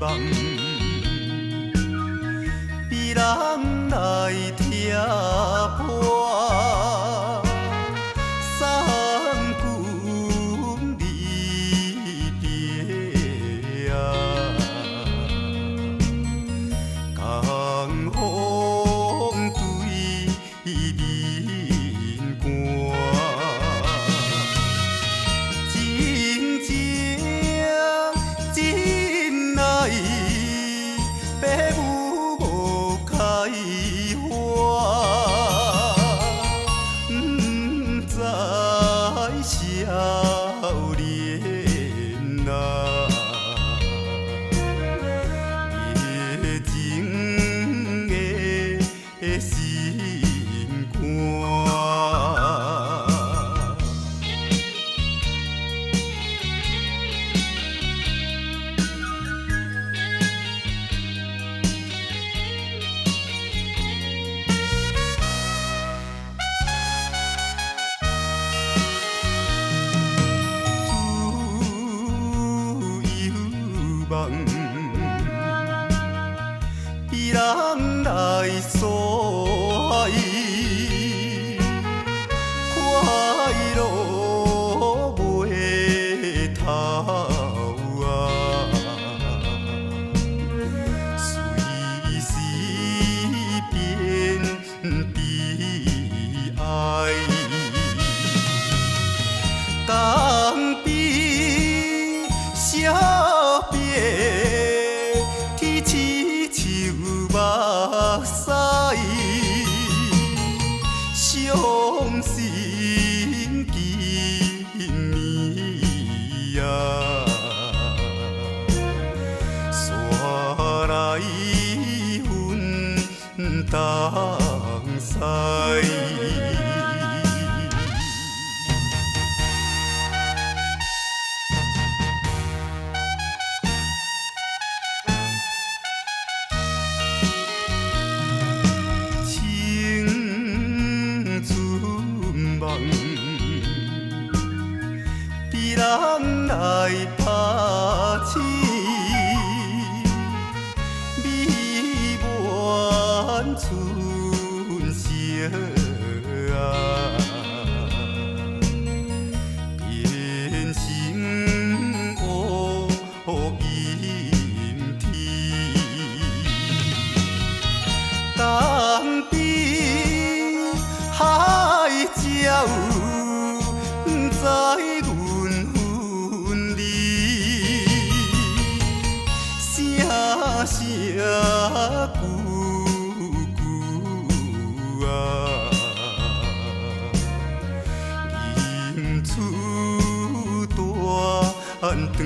夢，被人來拆破。三更離別啊，江風對面寒。真情真愛，爸母無開花，毋知少年啊，熱情的心肝。自由夢，被人來索愛，快樂袂頭啊，隨時變悲哀。江邊惜別，天親像目屎，傷心今暝啊，煞來分東西。青春夢，被人來拍醒，美滿春色啊，變成烏陰天。江邊海鸟，不知阮分離，聲聲句句啊，吟出斷腸。